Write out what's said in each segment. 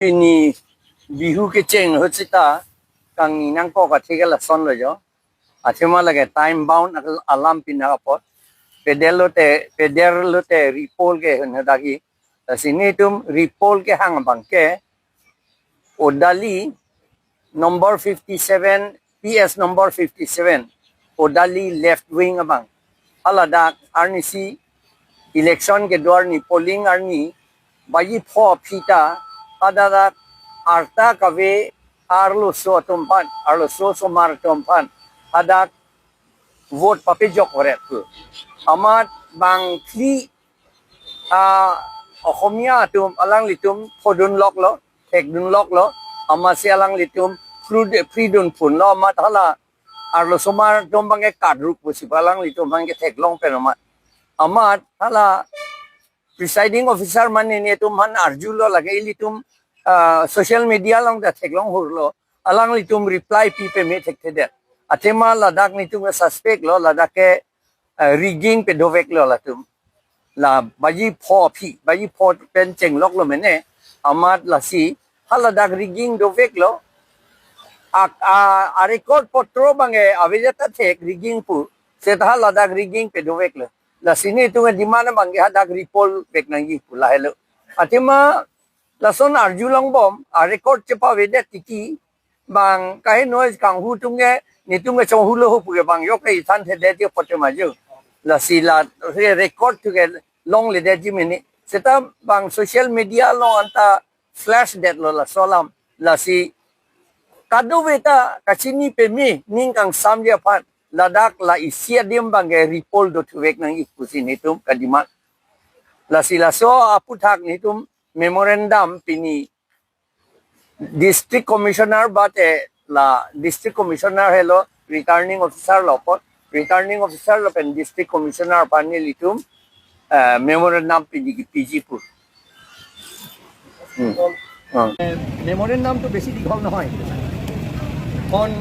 Ni bihu ke cheng ho chita kang ni nang ko ka thega la son lo jo athema lage time bound alarm pin na pot pedelo te pederlo te ripol ke hun dagi sini tum ripol ke hang bang ke Odali number 57, PS number 57, Odali left wing abang aladak arnisi election ke dwar ni polling arni bayi pho phita adadak arta kave arlo so tumpan arlo so so mar tumpan adak vote pape jok hore tu amat bang thli a Asomiya tum alang litum phodun lok lo thekdun lok lo ama se alang litum fridun phun lo amat hala arlo somar tum bange kadruk pusi alang litum bange theklong pen amat amat hala presiding officer মানে ne tum han arjulo lage ilitum social media long da theklong hurlo alang litum reply pi pe me thekte de atema Ladakh ni tum suspect lo Ladakh ke rigging pe dovek lo la tum la baji pho phi baji pho pen cheng lok lo mene amat la si ha Ladakh rigging dovek lo a record potro bange avejata thek rigging pu se ta Ladakh rigging pe dovek lo la sini tu di mana bange hadak ripol bek nangi pu la hello atima lason arjulong bom a record chepa vede tiki bang kahe noise kang hu tunge ni tunge chong hu lo hu pu bang yok kai than the de ti pote ma ju la si la record tu ke long le de ji mini seta bang social media long anta flash det lo la solam la si kadu beta kachini pe mi ning kang samja phat Ladakh la isia dim bang ge ripol do thuvek nang ikusi ni tum kadima la si la so aputhak ni tum memorandum pini district commissioner bate la district commissioner hello returning officer lopot returning officer lopen district commissioner pani litum memorandum pini PG pur. Memorandum to বেছি দীঘল নহয়। On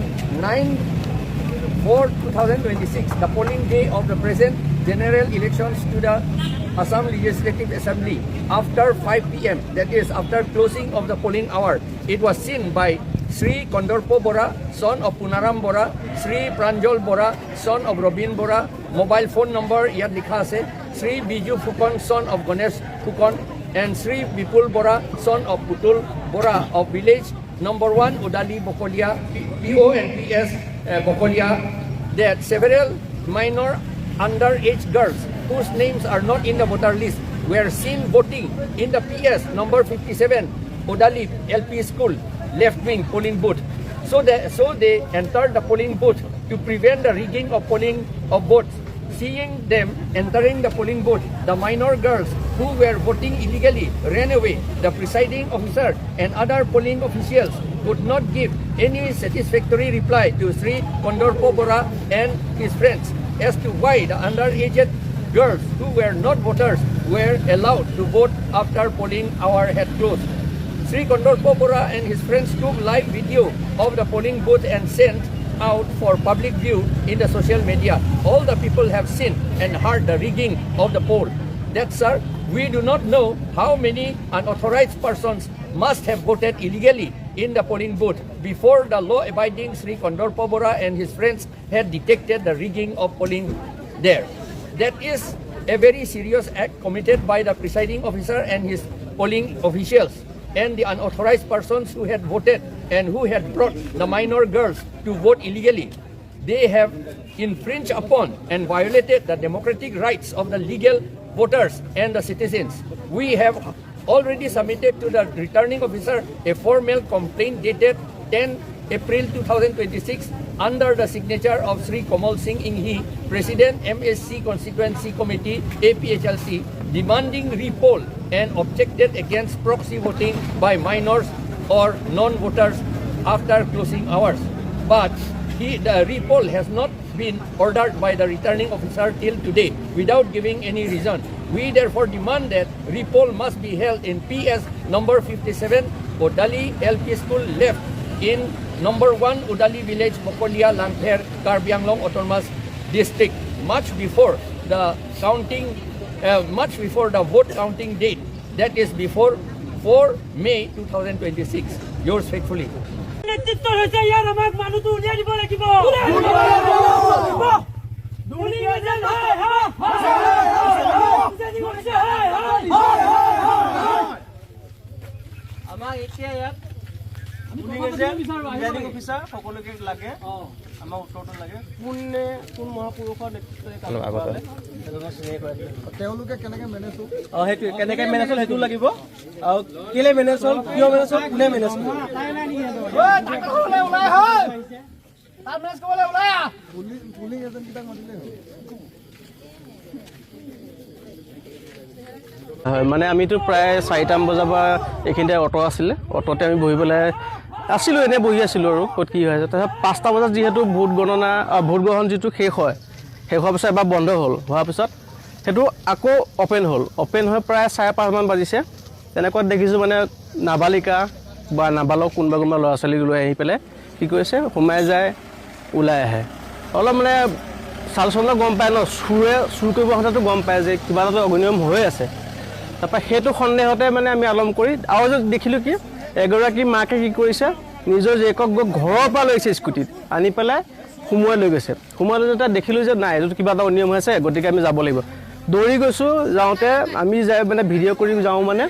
9/4/2026, the polling day of the present general elections to the Assam Legislative Assembly, after 5 p.m., that is after closing of the polling hour, it was seen by Sri Kondorpo Bora, son of Punaram Bora, Sri Pranjol Bora, son of Robin Bora, mobile phone number ইয়াত লিখা আছে, Sri Biju Phukan, son of Ganesh Phukan, and Sri Bipul Bora, son of Putul Bora of village number 1, Udali Bokolia, PO and PS Bokolia, that several minor underage girls whose names are not in the voter list were seen voting in the PS number 57, Udali LP School, left wing polling booth. So they entered the polling booth to prevent the rigging of polling of votes. Seeing them entering the polling booth, the minor girls who were voting illegally ran away. The presiding officer and other polling officials could not give any satisfactory reply to Sri Kondorpo Bora and his friends as to why the underage girls who were not voters were allowed to vote after polling hour had closed. Sri Kondorpo Bora and his friends took live video of the polling booth and sent out for public view in the social media. All the people have seen and heard the rigging of the poll. That, sir, we do not know how many unauthorized persons must have voted illegally in the polling booth before the law-abiding Sri Kondorpo Bora and his friends had detected the rigging of polling there. That is a very serious act committed by the presiding officer and his polling officials and the unauthorized persons who had voted and who had brought the minor girls to vote illegally. They have infringed upon and violated the democratic rights of the legal voters and the citizens. We have already submitted to the returning officer a formal complaint dated 10 April 2026 under the signature of Sri Komal Singh Inghi, President, MSC Constituency Committee, APHLC, demanding repoll and objected against proxy voting by minors or non-voters after closing hours. But the repoll has not been ordered by the returning officer till today without giving any reason. We therefore demand that repoll must be held in PS number 57, Odali LP School left in number 1 Udali Village, Bokolia, Langpher, Karbi Anglong Autonomous District, much before the vote counting date, that is before 4 May 2026. Yours faithfully. নেতৃত্ব হৈছে ইয়াত আমাক মানুহটো উলিয়াই দিব লাগিব। Pulling agent হয় হয়, হয় হয়। আমাক এতিয়া ইয়াত পুলিং এজেণ্ট, প্ৰিজাইডিং অফিচাৰ সকলোকে লাগে। আমাক উত্তৰটো লাগে, কোনে কোন মহাপুৰুষৰ নেতৃত্বত এই কামটো কৰালে, এজনৰ চিনাকি কৰাই দিলে। তেওঁলোকে কেনেকে মেনেজ হ'ল? অঁ, সেইটোৱে, কেনেকে মেনেজ হ'ল সেইটো লাগিব আৰু কেলে মেনেজ হ'ল, কিয় মেনেজ হ'ল, কোনে মেনেজ কৰিলে। পুলিং এজেণ্ট কেইটাক মাতিলেই হ'ল। হয়, মানে আমিতো প্ৰায় 4টামান বজাৰ পৰা এইখিনিতে অ'টো আছিলে, অ'টোতে আমি বহি পেলাই আছিলোঁ, এনেই বহি আছিলোঁ আৰু ক'ত কি হৈ আছে। তাৰপিছত 5টা বজাত যিহেতু ভোট গণনা, ভোট গ্ৰহণ যিটো শেষ হয়, শেষ হোৱাৰ পিছত এবাৰ বন্ধ হ'ল, হোৱাৰ পিছত সেইটো আকৌ অ'পেন হ'ল। অ'পেন হৈ প্ৰায় 5:30মান বাজিছে, তেনেকুৱাত দেখিছোঁ মানে নাবালিকা বা নাবালক কোনোবা কোনোবা ল'ৰা ছোৱালীক লৈ আহি পেলাই কি কৰিছে, সোমাই যায়, ওলাই আহে। অলপ মানে চাল চলন গম পায় ন, চোৰে চুৰ কৰিব আহোঁতেতো গম পায় যে কিবা এটাতো অনিয়ম হৈ আছে। তাৰপৰা সেইটো সন্দেহতে মানে আমি আলম কৰি আৰু যে দেখিলোঁ কি এগৰাকী মাকে কি কৰিছে, নিজৰ জীয়েকক গৈ ঘৰৰ পৰা লৈ আহিছে স্কুটিত, আনি পেলাই সোমোৱাই লৈ গৈছে। সোমোৱাই লৈ যাওঁতে দেখিলোঁ যে নাই, এইটো কিবা এটা অনিয়ম হৈ আছে, গতিকে আমি যাব লাগিব। দৌৰি গৈছোঁ, যাওঁতে আমি যাই মানে ভিডিঅ' কৰি যাওঁ, মানে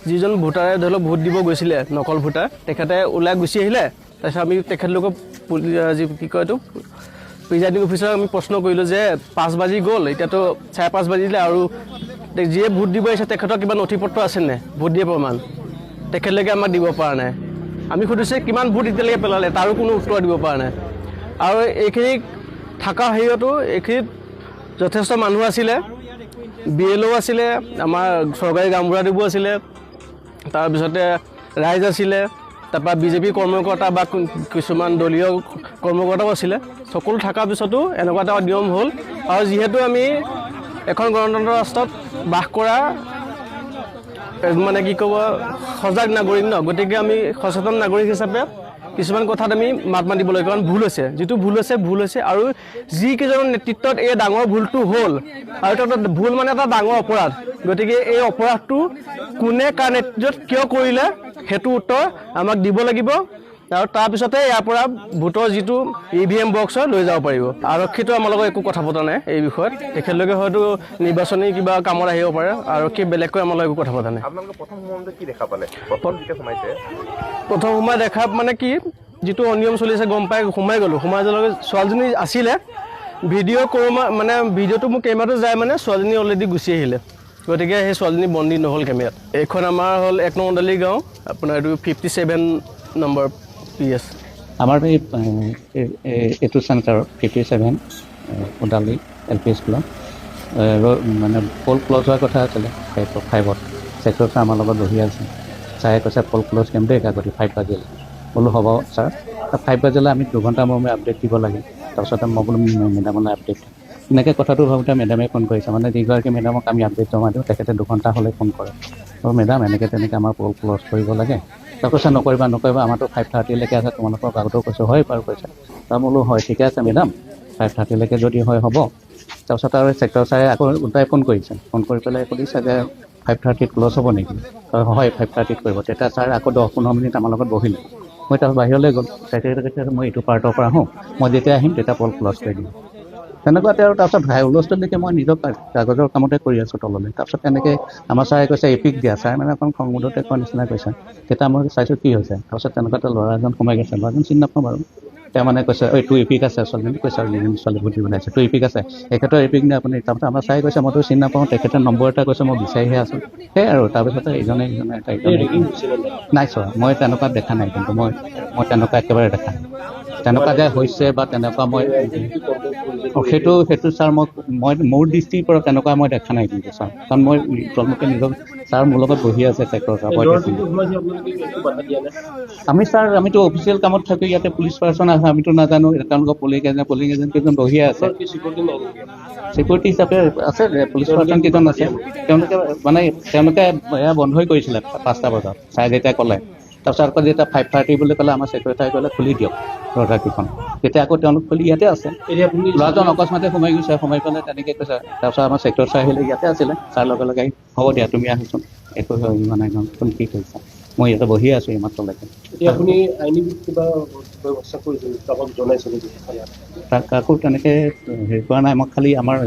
যিজন ভোটাৰে ধৰি লওক ভোট দিব গৈছিলে, নকল ভোটাৰ, তেখেতে ওলাই গুচি আহিলে। তাৰপিছত আমি তেখেতলোকক যি কি কয় এইটো প্ৰিজাইডিং অফিচাৰক আমি প্ৰশ্ন কৰিলোঁ যে 5 বাজি গ'ল, এতিয়াতো 5:30 বাজিলে, আৰু যিয়ে ভোট দিব আহিছে তেখেতৰ কিবা নথি পত্ৰ আছে নে ভোট দিয়া প্ৰমাণ, তেখেতলোকে আমাক দিব পৰা নাই। আমি সুধিছোঁ কিমান ভোট এতিয়ালৈকে পেলালে, তাৰো কোনো উত্তৰ দিব পৰা নাই। আৰু এইখিনি থকা হেৰিয়তো এইখিনিত যথেষ্ট মানুহ আছিলে, বি এল অ' আছিলে, আমাৰ চৰকাৰী গাঁওবুঢ়াদেৱো আছিলে, তাৰপিছতে ৰাইজ আছিলে, তাৰপৰা বিজেপি কৰ্মকৰ্তা বা কিছুমান দলীয় কৰ্মকৰ্তাও আছিলে। সকলো থকাৰ পিছতো এনেকুৱা এটা নিয়ম হ'ল। আৰু যিহেতু আমি এখন গণতন্ত্ৰ ৰাষ্ট্ৰত বাস কৰা মানে কি ক'ব সজাগ নাগৰিক ন, গতিকে আমি সচেতন নাগৰিক হিচাপে কিছুমান কথাত আমি মাত মাতিব লাগিব, কাৰণ ভুল হৈছে, যিটো ভুল হৈছে ভুল হৈছে। আৰু যিকেইজনৰ নেতৃত্বত এই ডাঙৰ ভুলটো হ'ল, আৰু এটা ভুল মানে এটা ডাঙৰ অপৰাধ, গতিকে এই অপৰাধটো কোনে কাৰ নেতৃত্বত কিয় কৰিলে সেইটো উত্তৰ আমাক দিব লাগিব। আৰু তাৰপিছতে ইয়াৰ পৰা ভোটৰ যিটো EVM box হয় লৈ যাব পাৰিব। আৰক্ষীটো আমাৰ লগত একো কথা পতা নাই এই বিষয়ত, তেখেতলোকে হয়তো নিৰ্বাচনী কিবা কামত আহিব পাৰে, আৰক্ষী বেলেগকৈ আমাৰ লগত একো কথা পতা নাই। আপোনালোকে প্ৰথম সোমাওঁতে কি দেখা পালে? প্ৰথম যেতিয়া সোমাইছে? প্ৰথম সোমাই দেখা মানে কি, যিটো অনিয়ম চলিছে গম পাই সোমাই গ'লোঁ। সোমাই যোৱাৰ লগে ছোৱালীজনী আছিলে, ভিডিঅ' কৰোঁ মানে ভিডিঅ'টো মোৰ কেমেৰাটো যায়, মানে ছোৱালীজনী অলৰেডি গুচি আহিলে, গতিকে সেই ছোৱালীজনী বন্দী নহ'ল কেমেৰাত। এইখন আমাৰ হ'ল 1 নং ওদালি গাঁও, আপোনাৰ এইটো 57 নম্বৰ PS। আমাৰ এইটো চেণ্টাৰত 57 ওদালি LP স্কুলত মানে পল ক্লজ হোৱাৰ কথা আছিলে 5ত। ছেক্টৰ ছাৰ আমাৰ লগত বহি আছে, ছাৰে কৈছে পল ক্লজ কৰিম দেই কাকতি, 5 বাজিলে। বোলো হ'ব ছাৰ। 5 বাজিলে আমি 2 ঘণ্টা মূৰে আপডেট দিব লাগে। তাৰপিছতে মই বোলো মেডামলৈ আপডেট দিম, এনেকৈ কথাটো ভাবোঁতে মেডামে ফোন কৰিছে। মানে যিগৰাকী মেডামক আমি আপডেট জমা দিওঁ, তেখেতে 2 ঘণ্টা হ'লে ফোন কৰে, অঁ মেডাম এনেকৈ তেনেকৈ আমাৰ পল ক্লজ কৰিব লাগে। তাৰ কৈছে নকৰিবা নকৰিবা, আমাৰতো 5:30লৈকে আছে, তোমালোকক আগতেও কৈছোঁ। হয় বাৰু কৈছে। তাৰ বোলো হয় ঠিকে আছে মেডাম, 5:30লৈকে যদি হয় হ'ব। তাৰপিছত আৰু ছেক্টৰ ছাৰে আকৌ ওলোটাই ফোন কৰিছে। ফোন কৰি পেলাই সুধিছে যে 5:30ত ক্লজ হ'ব নেকি? হয়, 5:30ত কৰিব। তেতিয়া ছাৰ আকৌ 10-15 মিনিট আমাৰ লগত বহিলে। মই তাৰপিছত বাহিৰলৈ গ'ল। ছেক্ৰেটাৰী কৈছে মই এইটো পাৰ্টৰ পৰা আহোঁ, মই যেতিয়া আহিম তেতিয়া পল ক্লজ কৰি দিম। তেনেকুৱাতে আৰু তাৰপিছত হুলস্থুল দেখি মই নিজৰ কাগজৰ কামতে কৰি আছোঁ তললৈ। তাৰপিছত তেনেকৈ আমাৰ ছাৰে কৈছে এপিক দিয়া। ছাৰে মানে অকণ খং মুডতে কোৱা নিচিনা কৈছে। তেতিয়া মই চাইছোঁ কি হৈছে। তাৰপিছত তেনেকুৱাতে ল'ৰা এজন সোমাই গৈছে, ল'ৰাজন চিনি নাপাওঁ বাৰু। তেওঁ মানে কৈছে ঐ তোৰ ইপিক আছে, ছোৱালীজনী কৈছে আৰু যিজনী ছোৱালী ভোট দিবলৈ আহিছে, তোৰ ইপিক আছে, তেখেতৰ ইপিক নে আপুনি? তাৰপিছত আমাৰ ছাৰে কৈছে মইতো চিনি নাপাওঁ, তেখেতে নম্বৰ এটা কৈছে, মই বিচাৰিহে আছোঁ। সেয়াই আৰু তাৰপিছতে ইজনে ইজনে এটা ইজনে নাই চোৱা, মই তেনেকুৱা দেখা নাই, কিন্তু মই তেনেকুৱা একেবাৰে দেখা নাই, তেনেকুৱা যে হৈছে বা তেনেকুৱা মই সেইটো ছাৰ মই মোৰ দৃষ্টিৰ পৰা তেনেকুৱা মই দেখা নাই কিন্তু ছাৰ, কাৰণ মই তেওঁলোকে নিজৰ ছাৰ মোৰ লগত বহি আছে ছেক্টৰ ছাৰ, মই আমি ছাৰ আমিতো অফিচিয়েল কামত থাকোঁ, ইয়াতে পুলিচ পাৰ্চন আছে, আমিতো নাজানো তেওঁলোকৰ পুলিং এজেণ্ট কেইজন বহিয়ে আছে, চিকিউৰিটি হিচাপে আছে, পুলিচ পাৰ্চন কেইজন আছে, তেওঁলোকে মানে তেওঁলোকে এয়া বন্ধই কৰিছিলে 5টা বজাত ছাৰে যেতিয়া ক'লে। তাৰপিছত আকৌ যেতিয়া 5:30 বুলি ক'লে আমাৰ ছেক্ৰেটাৰী ক'লে খুলি দিয়ক দৰ্জাকেইখন, তেতিয়া আকৌ তেওঁলোক খুলি ইয়াতে আছে। ল'ৰাজন অকস্মাতে সোমাই গৈছে, সোমাই পেলাই তেনেকৈ কৈছে। তাৰপিছত আমাৰ ছেক্টৰ ছাৰ আহিলে, ইয়াতে আছিলে ছাৰ, লগে লগে আহি হ'ব দিয়া তুমি আহাচোন, একো হেৰি হোৱা নাই নহয়, তুমি কি কৰিছা? মই ইয়াতে বহি আছোঁ এইমাত্ৰলৈকে। কাকো তেনেকৈ হেৰি কৰা নাই, মই খালি আমাৰ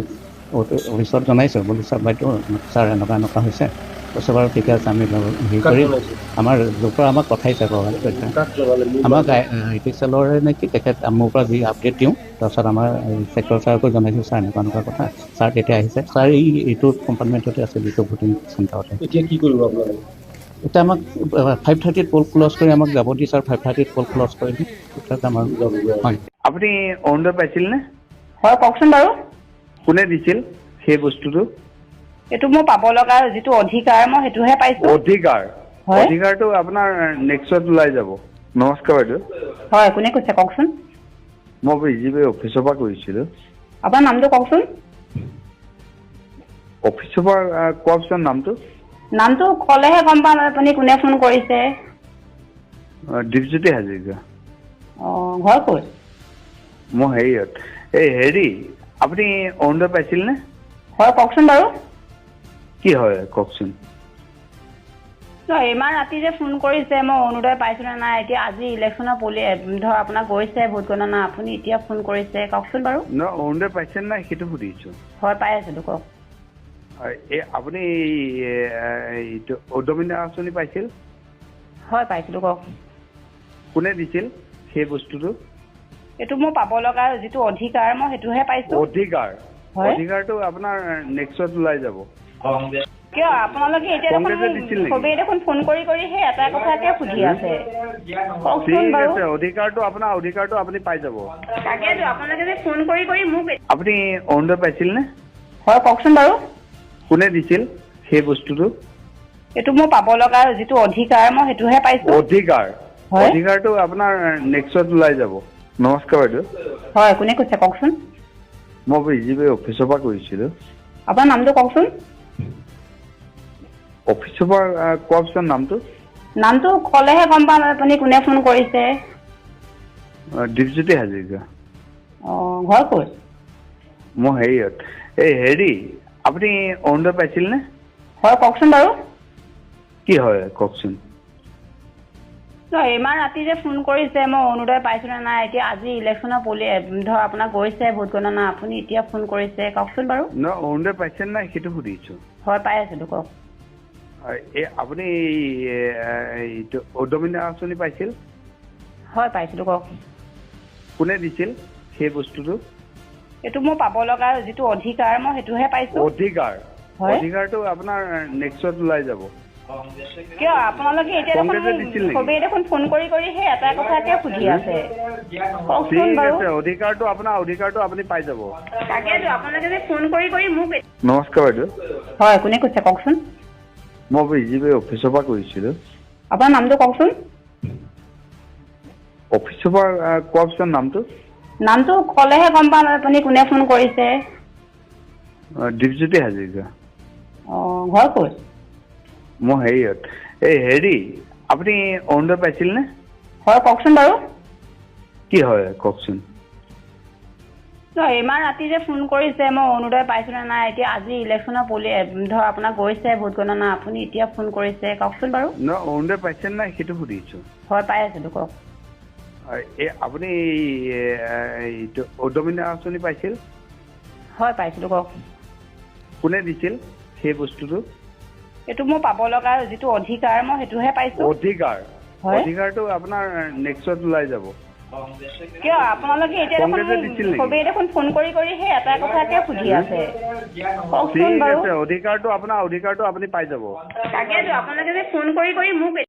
অফিচত জনাইছোঁ, বোলো ছাৰ বাইদেউ ছাৰ এনেকুৱা এনেকুৱা হৈছে। কৈছে বাৰু ঠিকে আছে, আমি হেৰি কৰিম। আমাৰ য'ৰ পৰা আমাক পঠাইছে আমাক I T চেলৰে নেকি, তেখেত মোৰ পৰা যি আপডেট দিওঁ। তাৰপিছত আমাৰ ছেক্টৰ ছাৰকো জনাইছোঁ, ছাৰ এনেকুৱা এনেকুৱা কথা। ছাৰ তেতিয়া আহিছে, ছাৰ এই এইটো কম্পাৰ্টমেণ্টতে আছিল, এইটো ভোটিং চেণ্টাৰতে। এতিয়া কি কৰিব আপোনালোকে? এতিয়া আমাক 5:30ত পল ক্লজ কৰি আমাক যাব দি ছাৰ, 5:30ত পল ক্লজ কৰি দি আমাৰ হয়। আপুনি অৰুণোদয় পাইছিলনে? হয়, কওকচোন বাৰু। কোনে দিছিল সেই বস্তুটো? এইটো মোৰ পাব লগা যিটো অধিকাৰ, মই সেইটোহে পাইছোঁ। অধিকাৰ? অধিকাৰটো আপোনাৰ নেক্সট ওলাই যাব। নমস্কাৰ বাইদেউ। হয়, কোনে কৈছে কওকচোন? মই বিজেপি অফিচৰ পৰা কৈছিলোঁ। আপোনাৰ নামটো কওকচোন? অফিচৰ পৰা কওকচোন নামটো। নামটো ক'লেহে গম পাম আপুনি কোনে ফোন কৰিছে। দীপজ্যোতি হাজৰিকা। অঁ, ঘৰ ক'ত? মই হেৰিয়ত এই হেৰি, আপুনি অৰুণোদয় পাইছিলনে? হয়, কওকচোন বাৰু। কি হয় কওকচোন? ইমান ৰাতি যে ফোন কৰিছে, মই অৰুণোদয় পাইছোঁ নে নাই, এতিয়া আজি ইলেকশ্যনৰ পলি ধৰ আপোনাৰ গৈছে ভোট গণনা, আপুনি এতিয়া ফোন কৰিছে, কওকচোন বাৰু। নহয়, অৰুণোদয় পাইছে নাই সেইটো সুধিছোঁ। হয়, পাই আছিলোঁ, কওক। এই আপুনি এইটো উদ্যমিতা আঁচনি পাইছিল? হয়, পাইছিলোঁ, কওক। কোনে দিছিল সেই বস্তুটো? এইটো মোৰ পাব লগা যিটো অধিকাৰ, মই সেইটোহে পাইছোঁ। অধিকাৰ? অধিকাৰটো আপোনাৰ নেক্সট ওলাই যাব। কিয় আপোনালোকে এতিয়া দেখোন চবেই দেখোন ফোন কৰি কৰি সেই এটা কথাকে সুধি আছে। কওকচোন বাৰু। অধিকাৰটো আপোনাৰ অধিকাৰটো আপুনি পাই যাব। তাকেতো আপোনালোকে যে ফোন কৰি কৰি মোক। আপুনি অৰুণোদয় পাইছিলনে? হয়, কওকচোন বাৰু। কোনে দিছিল সেই বস্তুটো? এইটো মোৰ পাব লগা যিটো অধিকাৰ, মই সেইটোহে পাইছোঁ। অধিকাৰ? অধিকাৰটো আপোনাৰ নেক্সট ওলাই যাব। নমস্কাৰ বাইদেউ। হয়, কোনে কৈছে কওকচোন? মই বিজেপি অফিচৰ পৰা কৈছিলোঁ। আপোনাৰ নামটো কওকচোন? অফিচৰ পৰা কওকচোন নামটো। নামটো ক'লেহে গম পাম আপুনি কোনে ফোন কৰিছে। দীপজ্যোতি হাজৰিকা। অঁ, ঘৰ ক'ত? মই হেৰিয়ত এই হেৰি, আপুনি অৰুণোদয় পাইছিলনে? হয়, কওকচোন বাৰু। কি হয় কওকচোন? ইমান ৰাতি যে ফোন কৰিছে, মই অৰুণোদয় পাইছোঁ নে নাই, এতিয়া আজি ইলেকশ্যনৰ পলি ধৰ আপোনাৰ গৈছে ভোট গণনা, আপুনি এতিয়া ফোন কৰিছে, কওকচোন বাৰু। নহয়, অৰুণোদয় পাইছে নাই সেইটো সুধিছোঁ। হয়, পাই আছিলোঁ, কওক। এই আপুনি এইটো উদ্যমিতা আঁচনি পাইছিল? হয়, পাইছিলোঁ, কওক। কোনে দিছিল সেই বস্তুটো? এইটো মোৰ পাব লগা যিটো অধিকাৰ, মই সেইটোহে পাইছোঁ। অধিকাৰ? অধিকাৰটো আপোনাৰ নেক্সট ওলাই যাব। কিয় আপোনালোকে এতিয়া দেখোন চবেই দেখোন ফোন কৰি কৰি সেই এটা কথাকে সুধি আছে। কওকচোন বাৰু। অধিকাৰটো আপোনাৰ অধিকাৰটো আপুনি পাই যাব। তাকেতো আপোনালোকে যে ফোন কৰি কৰি মোক। নমস্কাৰ বাইদেউ। হয়, কোনে কৈছে কওকচোন? মই বিজেপি অফিচৰ পৰা কৈছিলোঁ। আপোনাৰ নামটো কওকচোন? অফিচৰ পৰা কওকচোন নামটো। নামটো ক'লেহে গম পাম আপুনি কোনে ফোন কৰিছে। দীপজ্যোতি হাজৰিকা। অঁ, ঘৰ ক'ত? মই হেৰিয়ত এই হেৰি, আপুনি অৰুণোদয় পাইছিলনে? হয়, কওকচোন বাৰু। কি হয় কওকচোন? ইমান ৰাতি যে ফোন কৰিছে, মই অৰুণোদয় পাইছোঁ নে নাই, এতিয়া আজি ইলেকশ্যনৰ পলি ধৰ আপোনাৰ গৈছে ভোট গণনা, আপুনি এতিয়া ফোন কৰিছে, কওকচোন বাৰু। নহয়, অৰুণোদয় পাইছে নাই সেইটো সুধিছোঁ। হয়, পাই আছিলোঁ, কওক। এই আপুনি এইটো উদ্যমিতা আঁচনি পাইছিল? হয়, পাইছিলোঁ, কওক। কোনে দিছিল সেই বস্তুটো? এইটো মোৰ পাব লগা যিটো অধিকাৰ, মই সেইটোহে পাইছোঁ। অধিকাৰ? অধিকাৰটো আপোনাৰ নেক্সট ওলাই যাব। কিয় আপোনালোকে এতিয়া দেখোন চবেই দেখোন ফোন কৰি কৰি সেই এটা কথাকে সুধি আছে। কওকচোন বাৰু। অধিকাৰটো আপোনাৰ অধিকাৰটো আপুনি পাই যাব। তাকেতো আপোনালোকে যে ফোন কৰি কৰি মোক।